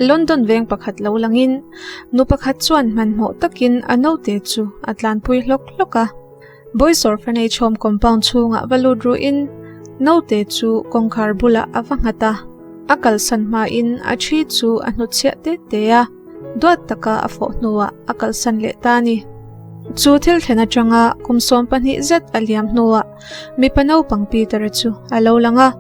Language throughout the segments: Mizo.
London veng pakhat lo langin nu pakhat chuan hmanhmawh takin a naute chu a tlanpui hlawk hlawk a. Boys Orphanage Home compound chhungah va lut ruhin naute chu kawngkhar bulah a va nghat a, a kalsan hmain a thi chu a hnutchhiah te te a, duat taka a fawh hnuah a kalsan leh ta a ni. Chu thil thlen atanga kum 12 zet a liam hnuah mipa naupang Peter-a chu a lo lang a.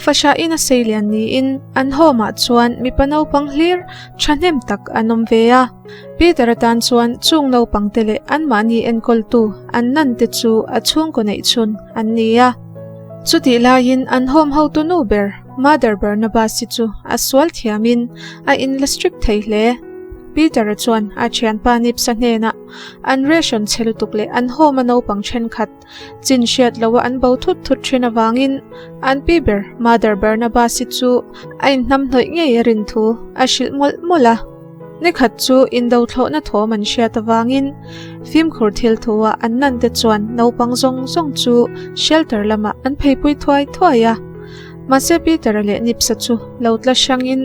Fahrahin a sei lian niin an home ah chuan mipa naupang hlir thahnem tak an awm ve a. Peter atan chuan chung naupang te leh anmahni enkawltu an nan te chu a chhungkaw neih chhun an ni a. Chutih laiin an home hotu nu ber Mother Barnabas-i chu a sual thiamin a inla strict thei hle. Peter-a chuan a thianpa Nipsa hnenah an ration chhe lutuk leh an home a naupang thenkhat Chin hriat loa an bo thut thut thin avangin an pi ber Mother Barnabas-i chu a inhnamhnawih ngei a rin thu a hrilh mawlh mawlh a. Nikhat chu indo thlawhna thawm an hriat avangin fimkhur thil thua an nan te chuan naupang zawng zawng chu shelter lamah an pheipui thuai thuai a. Mahse Peter-a leh Nipsa chu lo tla hrangin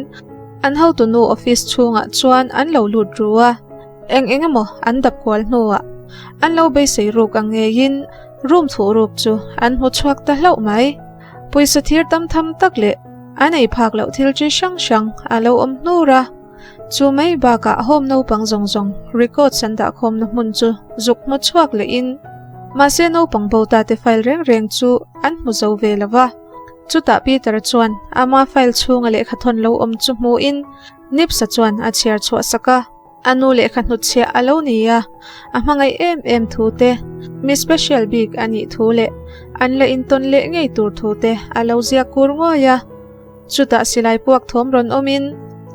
an hotunu office chhungah chuan an lo lut ru a. Eng eng emaw an dap kual hnuah an lo beisei ruk ang ngeiin room thuh ruk chu an hmu chhuak ta hlauh mai. Pawisa thir tam tham tak leh an ei phak loh thil chi hrang hrang a lo awm hnur a. Chu mai bakah home naupang zawng zawng records an dahkhawmna hmun chu zuk hmu chhuak lehin mahse naupang bo ta te file reng reng chu an hmu zo ve lo va. Chutah Peter-a chuan ama file chhunga lehkhathawn lo awm chu hmuhin Nipsa chuan a chhiar chhuah sak a. A nu lehkha hnutchhiah a lo ni a, a hmangaih em em thu te, mi special bik a nih thu leh an la intawn leh ngei tur thu te a lo ziak kur nguai a. Chutah silai puak thawm rawn awmin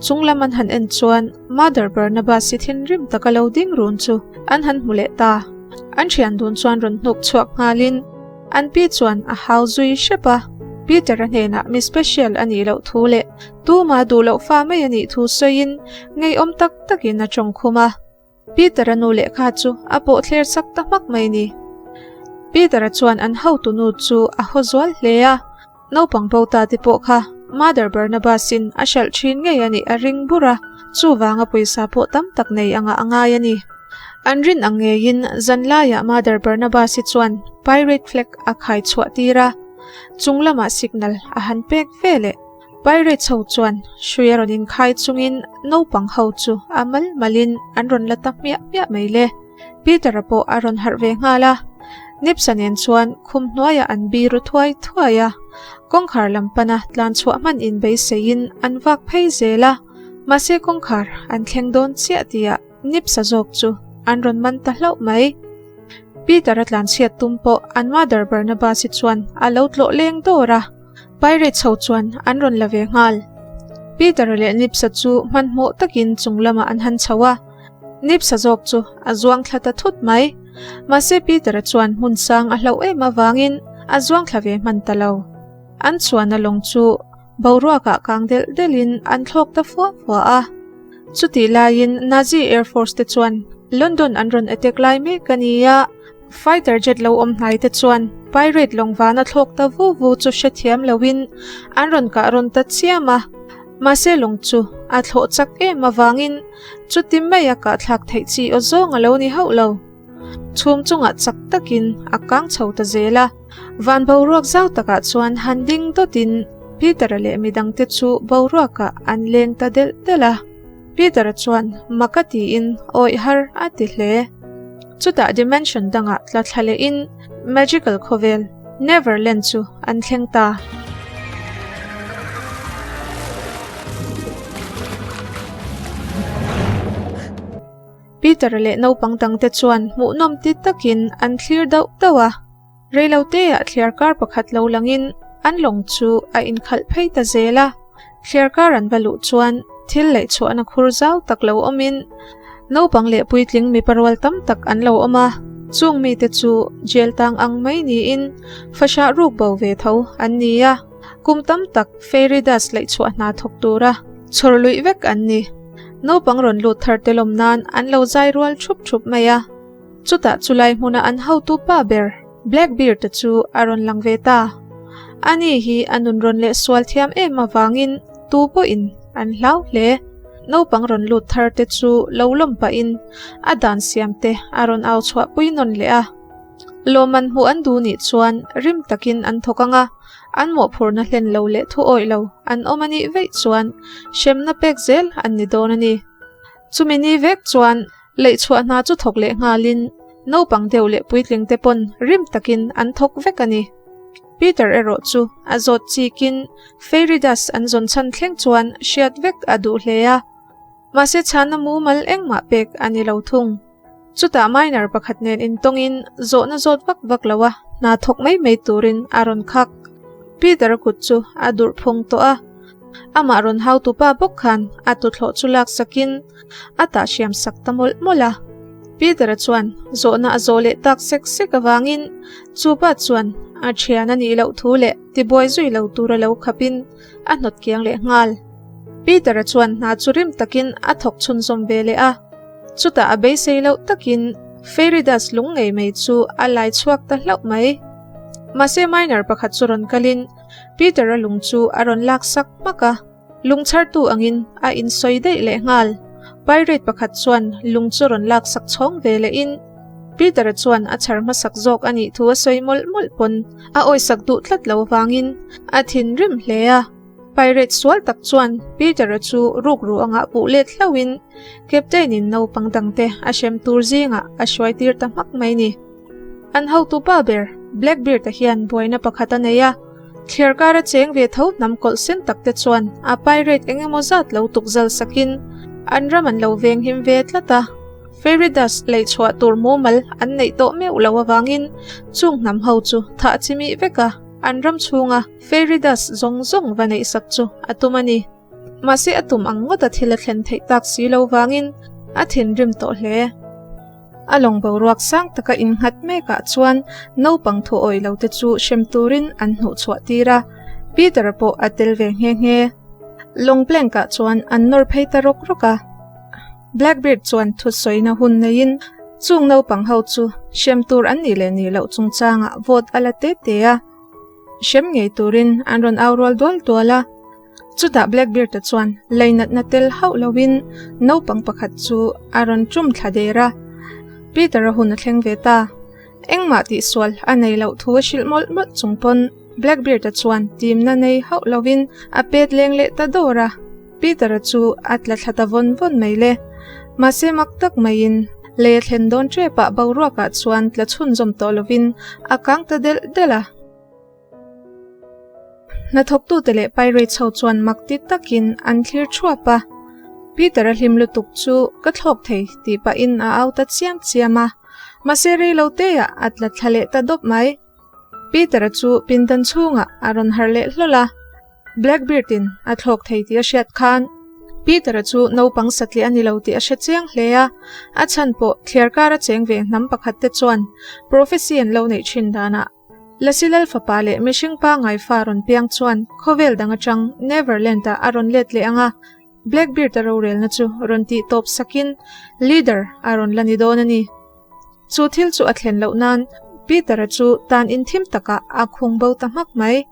chung lam an han en chuan Mother Barnabas-i thinrim taka lo ding run chu an han hmu leh ta. An thian dun chuan rawn hnuk chhuak nghalin an pi chuan a hau zui hrep a, Peter-a hnenah mi special a nih loh thu leh Tuma duh loh fa mai a nih thu sawiin ngeiawm tak takin a tawng khum a. Peter-a nu lehkha chu a pawh thler sak ta hmak mai ni. Peter-a chuan an hotu nu chu a haw zual hle a, naupang bo ta te pawh kha Mother Barnabas-in a hralh thin ngei a nih a ring bur a, chuvanga pawisa pawh tam tak nei anga a ngai a ni. An rin ang ngeiin zanlaiah Mother Barnabas-i chuan pirate flag a khai chhuah tir a, chung lamah signal a han pek ve leh. Pirates ho chuan hrui a rawn inkhai chungin naupang ho chu a mal malin an rawn la ta hmiah hmiah mai le. Peter-a pawh a rawn harh ve nghal a. Nipsa nen chuan khum hnuaiah an biru thuai thuai a. Kawngkhar lam pana tlan chhuah hman inbeiseiin an vak phei zel a. Mahse kawngkhar an thleng dawn chiah tihah Nipsa zawk chu an rawn man ta hlauh mai. Peter-a tlan chhiat tum pawh an mother Barnabas-i chuan a lo tlawh leng dawr a. Pirates ho chuan an rawn la ve nghal. Peter leh Nipsa chu hmanhmawh takin chung lamah an han chho a. Nipsa zawk chu a zuang thla ta thut mai. Mahse Peter-a chuan hmun sang a hlauh em avangin a zuang thla ve hman ta lo. An chuan a lawng chu boruakah kang delh delhin an thlawk ta fua fua a. Chutih laiin Nazi Air Force te chuan London an rawn attack lai mek a ni a. Fighter jet lo awm hnai te chuan pirate lawng vana thlawk ta vu vu chu hrethiam loin an rawn kah rawn ta chiam a, mahse lawng chu a thlawh chak em avangin chuti maia kah thlak theih chi aw zawng a lo ni hauh lo. Chhum chungah chak takin a kang chho ta zel a, van boruak zau takah chuan han ding dawtin Peter-a leh midangte chu boruakah an leng ta delh delh a. Peter-a chuan mak a tiin awih har a ti hle. Chutah dimension dangah tla thla lehin magical khawvel Neverland chu an thleng ta. Peter-a leh naupang dangte chuan hmuhnawm ti takin an thlir dauh dauh a. Reiloteah thliarkar pakhat lo langin an lawng chu a inkhalh phei ta zel a. Thliarkar an va luh chuan thil leh chhuahna khur zau tak lo awmin naupang leh puitling mipa rual tam tak an lo awm a. Chung mite chu jail tang ang mai niin fahrah ruk bo ve tho an ni a. Kum tam tak fairy dust leh chhuah hna thawk tura chhawr luih vek an ni. Naupang rawn lut thar te lawm nan an lo zai rual thup thup mai a. Chutah chulai hmuna an hotu pa ber Blackbeard-a chu a rawn lang ve ta. Ani hi a nun rawn leh sual thiam em avangin tu pawhin an hlau hle. naupang rawn lut thar te chu lo lawm pahin a dan siam te a rawn au chhuah pui nawn leh a. Lawmman hmuh an duh nih chuan rim takin an thawk ang a, an mawhphurhna hlen lo leh thu awih lo an awm a nih veih chuan hremna pek zel an ni dawn a ni. Chumi ni vek chuan Leihchhuah hna chu thawk leh nghalin naupang deuh leh puitling te pawn rim takin an thawk vek a ni. Peter erawh chu a zawt chikin Fairy dust an zawn chhan thleng chuan hriat vek a duh hle a. Mahse chhana mumal engmah pek a ni lo thung. Chutah miner pakhat nen intawngin zawhna zawt vak vak lo a hna thawk mai mai turin a rawn khak. Peter-a kut chu a durh phung tawh a. Amah rawn hautupa bawk khan a tuthlawh chu laksakin a tah hriam sak ta mawlh mawlh a. Peter-a chuan zawhna a zawh leh tak sek sek avangin chu pa chuan a thian a nih loh thu leh tibuai zui lo tura lo khapin a hnawt kiang leh nghal. Peter-a chuan hna chu rim takin a thawk chhunzawm ve leh a. Chutah a beisei loh takin Fairy dust lung ngei mai chu a lai chhuak ta hlauh mai. Mahse miner pakhat chu rawn kalin Peter-a lung chu a rawn lak sak hmak a. Lungchhartu angin a insawi daih leh nghal. Pirate pakhat chuan lung chu rawn lak sak chhawng ve lehin Peter-a chuan a chhar hmasak zawk a nih thu a sawi mawlh mawlh pawn a awisak duh tlat lo avangin a thinrim hle a. Pirate sual tak chuan Peter-a chu rukru anga puh let hlauhin Captain-in naupang dangte a hrem tur zingah a hruai tir ta hmak mai ni. An hotupa ber Blackbeard-a hian buaina pakhat a nei a. Thliar kara cheng ve tho hnam kawlh sen tak te chuan a pirate eng emaw zat lo tuk zal sakin an ram an lo veng him ve tlat a. Fairy dust lei chhuah tur mumal an neih tawh meuh lo avangin chung hnam ho chu thah chi mih vek a, an ram chhunga fairy dust zawng zawng va neih sak chu a tum a ni. Mahse a tum ang ngawt a thil a thlen theih tak si lo vangin a thinrim tawh hle. A lawng boruak sang taka innghat mekah chuan naupang thu awih lo te chu hrem turin an hnuh chhuah tir a, Peter-a pawh a tel ve nghe nghe. Lawng plank-ah chuan an nawr phei ta rawk rawk a. Blackbeard chuan thusawina hun neiin chung naupang ho chu hrem tur an nih leh nih loh chungchangah vote a la te te a, hrem ngei turin an rawn au rual dual dual a. Chutah Blackbeard-a chuan leinatna tel hauh loin naupang pakhat chu a rawn tum thla der a. Peter-a hun a thleng ve ta. Engmah tihsual a nei loh thu a hrilh mawlh mawlh chung pawn Blackbeard-a chuan timna nei hauh loin a pet leng leh ta dawr a. Peter-a chu a tla thla ta vawn vawn mai le. Mahse mak tak maiin lei a thlen dawn tepah boruakah chuan tla chhunzawm tawh lovin a kang ta delh delh a. Hnathawktute leh Pirates ho chuan mak ti takin an thlir thuap a. Peter-a hlim lutuk chu ka thlawk thei tih pahin a au ta chiam chiam a. Mahse rei lo teah a tla thla leh ta dawp mai. Peter-a chu pindan chhungah a rawn harh leh hlawl a. Blackbeard-in a thlawk thei tih a hriat khan Peter-a chu naupang satliah a ni lo tih a hre chiang hle a. A chhan pawh thliarkar a cheng ve hnam pakhat te chuan prophecy an lo neih thin danah Lasi Lal fapa leh mihring pangngai fa rawn piang chuan khawvel dang atang Neverland-ah a rawn let leh ang a, Blackbeard-a rorelna chu rawn tih tawp sakin leader a rawn la ni dawn a ni. Chu thil chu a thlen loh nan Peter-a chu tan inthim takah a khung bo ta hmak mai.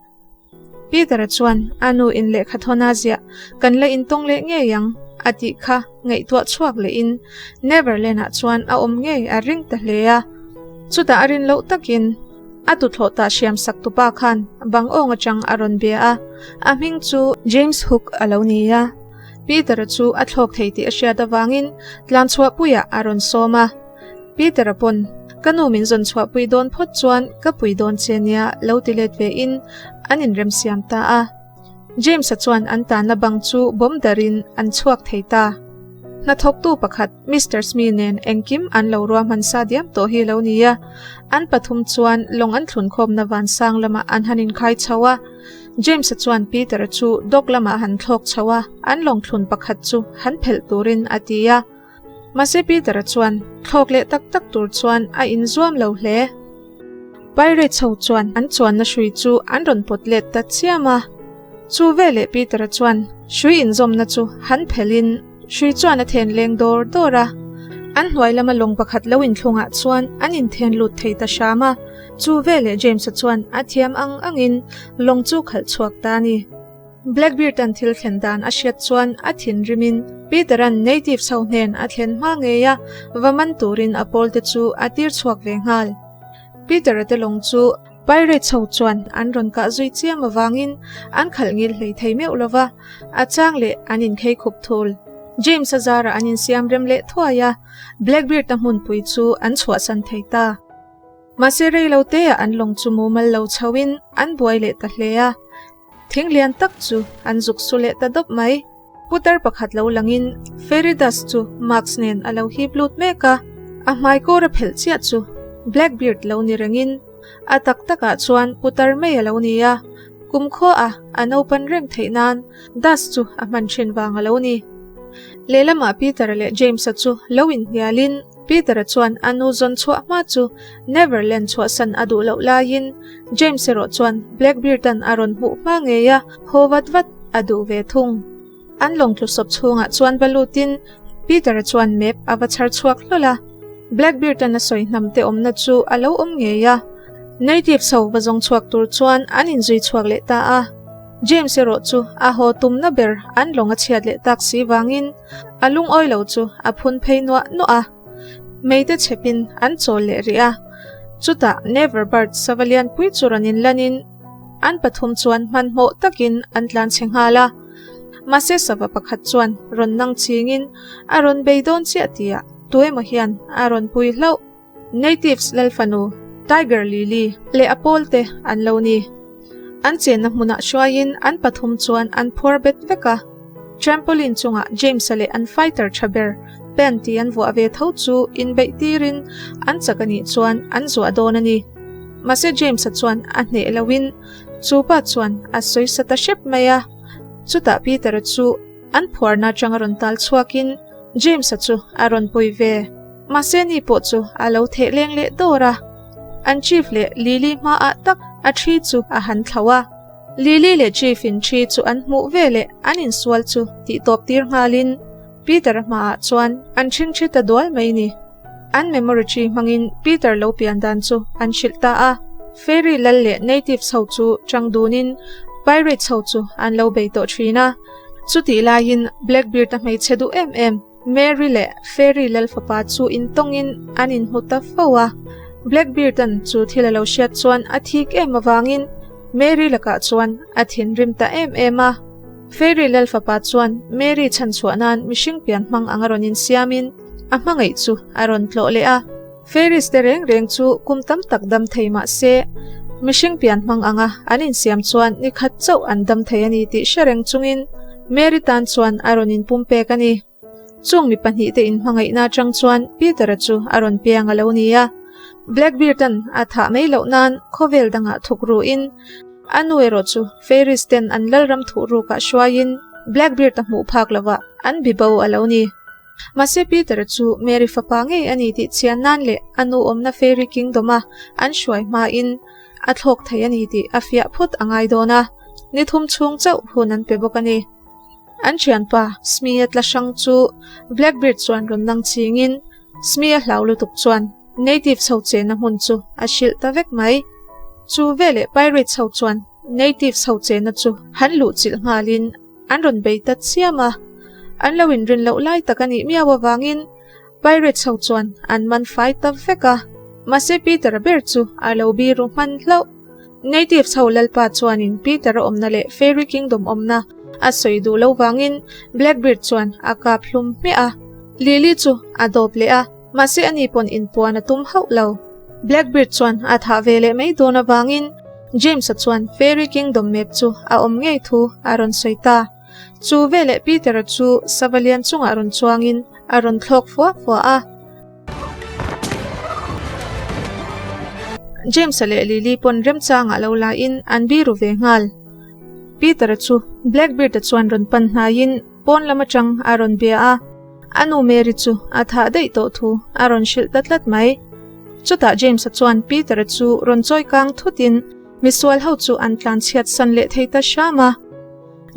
Peter-a chuan a nu in lehkha thawn a ziah kan la intawng leh ngei ang a tih kha ngaihtuah chhuak lehin Neverland-ah chuan a awm ngei a ring ta hle a. Chutah a rin loh takin a tuthlawh tah hriam sak tupa khan bang awng atang a rawn bia a, a hming chu James Hook a lo ni a. Peter-a chu a thlawk thei tih a hriat avangin tlanchhuahpuiah a rawn sawm a. Peter-a pawn, Ka nu min zawn chhuahpui dawn phawt chuan ka pui dawn che nia lo ti let ve in an inremsiam ta a. James-a chuan an tanna bang chu bawm darin an chhuak thei ta. Hnathawktu pakhat Mister Smee nen engkim an lo ruahman sa diam tawh hi lo ni a. An pathum chuan lawng an thlunkhawmna vansang lamah an han inkhai chho a. James-a chuan Peter-a chu dock lamah han thlawk chho a, an lawng thlun pakhat chu han phelh turin a ti a. Mahse Peter-a chuan thlawk leh tak tak tur chuan a inzuam lo hle. Pirates ho chuan an chuanna hrui chu an rawn pawt let ta chiam a. Chu veleh Peter-a chuan hrui inzawmna chu han phelhin hrui chuan a then leng dawr dawr a. An hnuai lama lawng pakhat lo inthlungah chuan an inthen lut thei ta hram a. Chu veleh James-a chuan a thiam ang angin lawng chu khalh chhuak ta a ni. Blackbeard-a'n thil thlen dan a hriat chuan a thinrimin Peter-a'n natives ho hnen a thlen hma ngei a, va man turin a pawlte chu a tir chhuak ve nghal. Peter-a te lawng chu pirates ho chuan an rawn kah zui chiam avangin an khalh ngil hlei thei meuh lo va, a chang leh an inkhei khup thul. James-a zarah an insiam rem leh thuai a, Blackbeard-a hmunpui chu an chhuahsan thei ta. Mahse rei lo teah an lawng chu mumal lo chhoin an buai leh ta hle a, thing lian tak chu an zuk su leh ta dawp mai. Putar pakhat lo langin Fairy dust chu mask nen a lo hip lut mek a, a hmai kawr a phelh chiah chu Blackbeard lo ni rengin a tak takah chuan putar mai a lo ni a, kumkhua a a naupan reng theih nan dust chu a hman thin vang a lo ni. Lehlamah Peter-a leh James-a chu lo inhnialin Peter-a chuan a nu zawn chhuah hma chu Neverland chhuahsan a duh loh laiin James erawh chuan Blackbeard-a'n a rawn hmuh hma ngei a, haw vat vat a duh ve thung. An lawng tlusawp chhungah chuan va lutin Peter-a chuan map a va chhar chhuak hlawl a, Blackbeard-a'n a sawi hnam te awmna chu a lo awm ngei a. Natives ho va zawng chhuak tur chuan an inzui chhuak leh ta a. James erawh chu a haw tumna ber an lawng a chhiat leh tak si vangin a lungawi lo chu a phun phei nuah nuah a, meite chhepin an chawl leh rih a. Chutah Never Bird sava lianpui chu rawn inlanin an pathum chuan hmanhmawh takin an tlan chhe nghal a. Mahse sava pakhat chuan rawn nang chingin a rawn bei dawn chiah tihah tuemaw hian a rawn pui hlauh. Natives Lalfanu, Tiger Lily, leh a pawlte an lo ni. An chenna hmunah hruaiin an pathum chuan an phuar bet vek a. Trampoline chungah James-a leh an fighter tha ber Pen tih an vuah ve tho chu inbeih tirin an chak a nih chuan an zuah dawn a ni. Mahse James-a chuan a hneh loin chu pa chuan a sawisa ta hrep mai a. Chutah Peter-a chu an phuarna atanga rawn tal chhuakin James-a chu a rawn pui ve. Mahse ni pawh chu a lo theh leng leh dawr a, an Chief leh Lily hmaah tak a thi chu a han thlauh a. Lily leh Chief in thi chu an hmuh ve leh an insual chu tih tawp tir nghalin Peter-a hmaah chuan an ṭhingṭhi ta dual mai ni. An memory tree hmangin Peter lo pian dan chu an hrilh ta a. Fairy lal leh natives ho chu ṭang dunin pirates ho chu an lo bei tawh ṭhin a. Chutih laiin Blackbeard-a hmeichhe duh em em Mary leh Fairy lal fapa chu intawngin an inhmu ta fo a. Blackbeard-a'n chu thil a lo hriat chuan a thik em avangin Mary lakah chuan a thinrim ta em em a. Fairy lal fapa chuan Mary chhanchhuah nan mihring pian hmang ang a rawn insiamin a hmangaih chu a rawn tlawh leh a. Fairies te reng reng chu kum tam tak dam thei mah se, mihring pian hmang anga an insiam chuan ni khat chauh an dam thei a ni tih hre reng chungin Mary tan chuan a rawn inpum pek a ni. Chung mi pahnihte inhmangaihna atang chuan Peter-a chu a rawn piang a lo ni a. Blackbeard-a'n a thah mai loh nan khawvel dangah thuk ruhin a nu erawh chu Fairies ten an lalram thuhrukah hruaiin Blackbeard-a hmuh phak lovah an bibo a lo ni. Mahse Peter-a chu Mary fapa ngei a ni tih chian nan leh a nu awmna Fairy Kingdom-a an hruai hmain a thlawk thei a ni tih a fiah phawt a ngai dawn a, ni thum chhung chauh hun an pe bawk a ni. An thianpa Smee-a tla hrang chu Blackbeard chuan rawn nang chingin Smee-a hlau lutuk chuan Natives ho chenna hmun chu a hrilh ta vek mai. Chu veleh Pirates ho chuan Natives ho chenna chu han luhchilh nghalin An rawn bei ta chiam a, an lo inrin loh lai tak a nih miau avangin Pirates ho chuan an man fai ta vek a, mahse Peter-a ber chu a lo biru hman hlauh. Natives ho lalpa chuanin Peter-a awmna leh Fairy Kingdom awmna a sawi duh lo vangin Blackbeard chuan a kap hlum hmiah a, Lily chu a dawp leh a, mahse ani pawn inpuan a tum hauh lo. Blackbeard chuan a thah ve leh mai dawn avangin James-a chuan Fairy Kingdom map chu a awm ngei thu a rawn sawi ta. Chu veleh Peter-a chu sava lian chungah rawn chuangin a rawn thlawk fua fua a. James-a leh Lily pawn remchangah lo lain an biru ve nghal. Peter-a chu Blackbeard-a chuan rawn pan hnaiin pawn lam atang a rawn bia a, a nu Mary chu a thah daih tawh thu a rawn hrilh ta tlat mai. Chutah James-a chuan Peter-a chu rawn chawi kang thutin misual ho chu an tlan chhiat san leh thei ta hram a.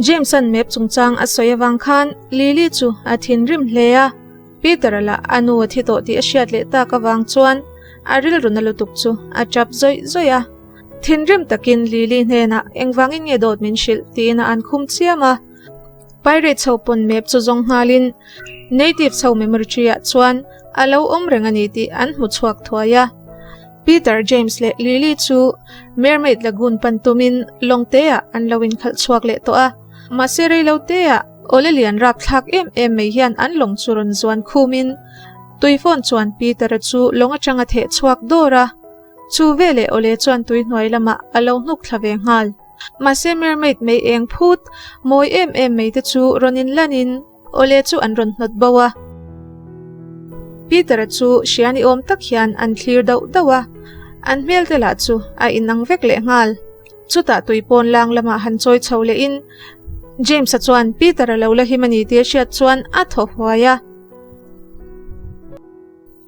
James-a'n map chungchang a sawi avang khan Lily chu a thinrim hle a, Peter-a lah a nu a thi tawh tih a hriat leh tak avang chuan a rilru na lutuk chu a tap zawih zawih a. Thinrim takin Lily hnenah engvangin nge dawt min hrilh tiin a an khum chiam a. Pirates ho pawn map chu zawng nghalin Natives ho memory tree ah chuan a lo awm reng a ni tih an hmu chhuak thuai a. Peter, James leh Lily chu Mermaid Lagoon pan tumin lawng te ah an lo inkhalh chhuak leh tawh a. Mahse reilo te ah awle lian rapthlak em em mai hian an lawng chu rawn zuan khumin tuifawn chuan Peter-a chu lawng atanga theh chhuak dawr a. Chu veleh awle chuan tui hnuai lamah a lo hnuk thla ve nghal. Mahse mermaid mei eng phut mawi em em mai te chu rawn in lan in awle chu an rawn hnawt bo a. Peter-a chu hria ni awm tak hian an thlir dauh dauh a, an hmel te lah chu a inang vek leh nghal. Chutah tui pawn lang lamah han chawi chho leh in James-a chuan Peter-a lo la him a ni tih a hriat chuan a thaw huai a.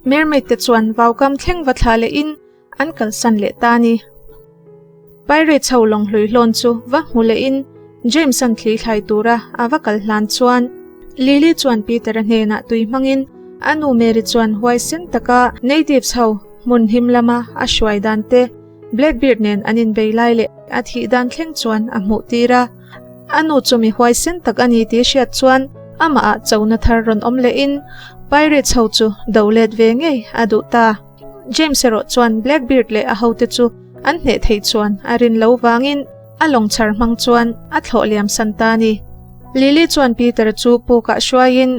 Mermaid te chuan vaukam thleng va thlah leh in an kalsan leh ta a ni. Pirates ho lawng hlui hlawn chu va hmu leh in James an thli thlai tura a va kal hlan chuan Lily chuan Peter-a hnenah tui hmangin a nu Mary chuan huaisen taka natives ho hmun him lama a hruai dan te Blackbeard nen an inbei lai leh a thih dan thleng chuan a hmuh tir a. A nu chu mi huaisen tak a ni tih hriat chuan amah ah chona thar rawn awm leh in Pirates ho chu do let ve ngei a duh ta. James erawh chuan Blackbeard leh a hote chu an hneh theih chuan a rin lo vangin a lawng chhar hmang chuan a thlawh liam san ta a ni. Lily chuan Peter chu pukah hruaiin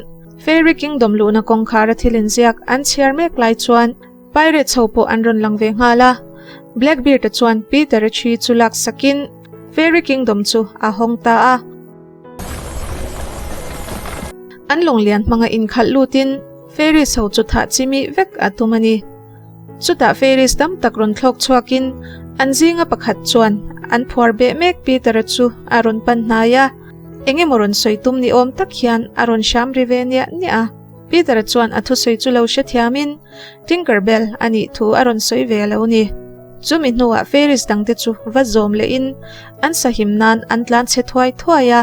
Fairy Kingdom luhna kawngkhar a thil inziak an chhiar mek lai chuan Pirates ho pawh an rawn lang ve nghal a. Blackbeard-a chuan Peter-a thi chu lak sakin Fairy Kingdom chu a hawng ta a. An lawng lian hmanga inkhalh lutin Fairies ho chu thah chi mih vek a tum a ni. Chutah Fairies tam tak rawn thlawk chhuakin an zinga pakhat chuan an phuar beh mek Peter-a chu a rawn pan hnai a, eng emaw rawn sawi tum ni awm tak hian a rawn hram ri ve niah niah a. Peter-a chuan a thusawi chu lo hrethiamin Tinker Bell a nih thu a rawn sawi ve lo ni. Chumi hnuah Fairies dangte chu va zawm lehin an sahim nan an tlan chhe thuai thuai a.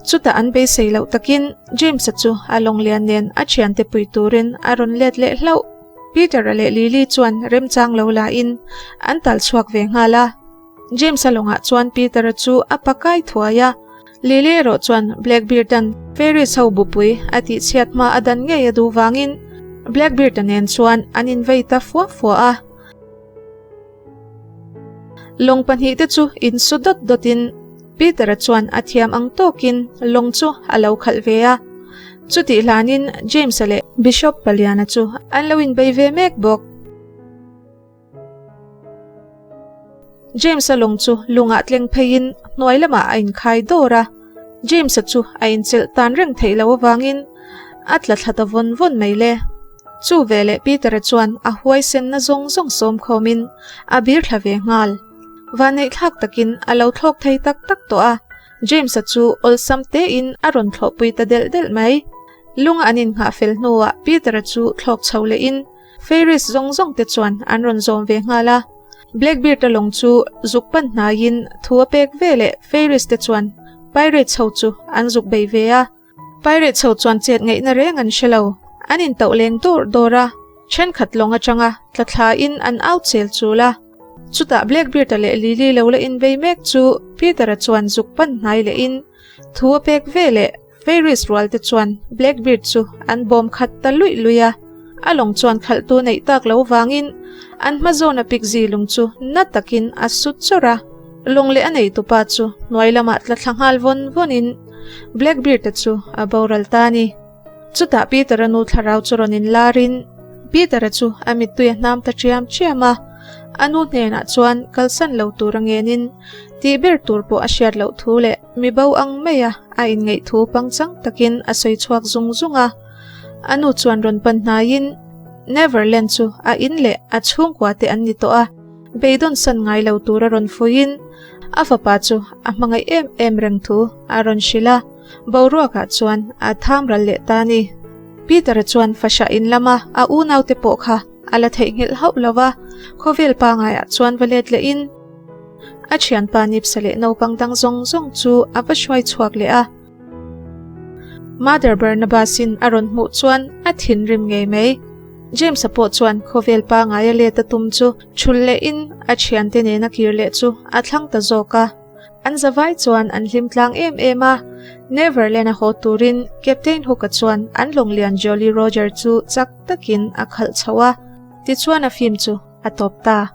Chutah an beisei loh takin James-a chu a lawng lian nen a thiante pui turin a rawn let leh hlauh. Peter-a leh Lily chuan remchang lo lain an tal chhuak ve nghal a. James-a lawngah chuan Peter-a chu a pakai thuai a. Lily erawh chuan Blackbeard-a'n Fairies ho bupui a tihchhiat hma a dan ngei a duh vangin Blackbeard-a nen chuan an invei ta fua fua a. Lawng pahnihte chu insu dawt dawtin Peter-a chuan a thiam ang tawkin lawng chu a lo khalh ve a. Chutih hlanin James-a leh Bishop Paliana chu an lo inbei ve mek bawk. James-a lawng chu lungah tleng pheiin hnuai lamah a inkhai dawr a. James-a chu a inchelh tan reng theih loh avangin a tla thla ta vawn vawn mai le. Chu veleh Peter-a chuan a huaisenna zawng zawng sawm khawmin a bir thla ve nghal. Vanneih thlak takin a lo thlawk thei tak tak tawh a, James-a chu awlsam tein a rawn thlawhpui ta delh delh mai. Lunga an innghah fel hnuah Peter-a chu thlawk chho lehin Fairies zawng zawng te chuan an rawn zawm ve nghal a. Blackbeard-a lawng chu zuk pan hnaiin thu a pek veleh Fairies te chuan Pirates ho chu an zuk bei ve a. Pirates ho chuan chet ngaihna reng an hre lo. An intauh leng dawr dawr a, thenkhat lawng atanga tla thlain an au chel chul a. Chutah Blackbeard-a leh Lily lo la inbei mek chu Peter-a chuan zuk pan hnai lehin thu a pek veleh Fairies rual te chuan Blackbeard chu an bawm khat ta luih luih a. A lawng chuan khalhtu neih tak lo vangin an hma zawna pikzi lung chu na takin a su chawrh a. Lawng leh a neitupa chu hnuai lamah tla thla nghal vawn vawnin Blackbeard-a chu a boral ta a ni. Chutah Peter-a nu thlarau chu rawn inlarin Peter-a chu a mittui a hnam ta ṭiam ṭiam a. A nu hnenah chuan kalsan lo tur a ngenin tih ber tur pawh a hriat loh thu leh mi bo ang maia a inngaih thu pangchang takin a sawi chhuak zung zung a. A nu chuan rawn pan hnaiin Neverland chu a in leh a chhungkua te an ni tawh a, beidawn san ngai lo tura rawn fuiin a fapa chu a hmangaih em em reng thu a rawn hrilh a, boruakah chuan a tham ral leh ta a ni. Peter-a chuan fahrah in lama a unaute pawh kha a la theihnghilh hauh lo va, khawvel pangaiah chuan va let lehin a thianpa Nipsa leh naupang dang zawng zawng chu a va hruai chhuak leh a. Mother Barnabas-in a rawn hmuh chuan a thinrim ngei mai. James-a pawh chuan khawvel pangaia let a tum chu thul lehin a thiante nena kir leh chu a thlang ta zawk a. An zavai chuan an hlim tlang em em a, Neverland-a haw turin Captain Hook-a chuan an lawnglian Jolly Roger chu chak takin a khalh chho a, tichuan a film chu a tawp ta.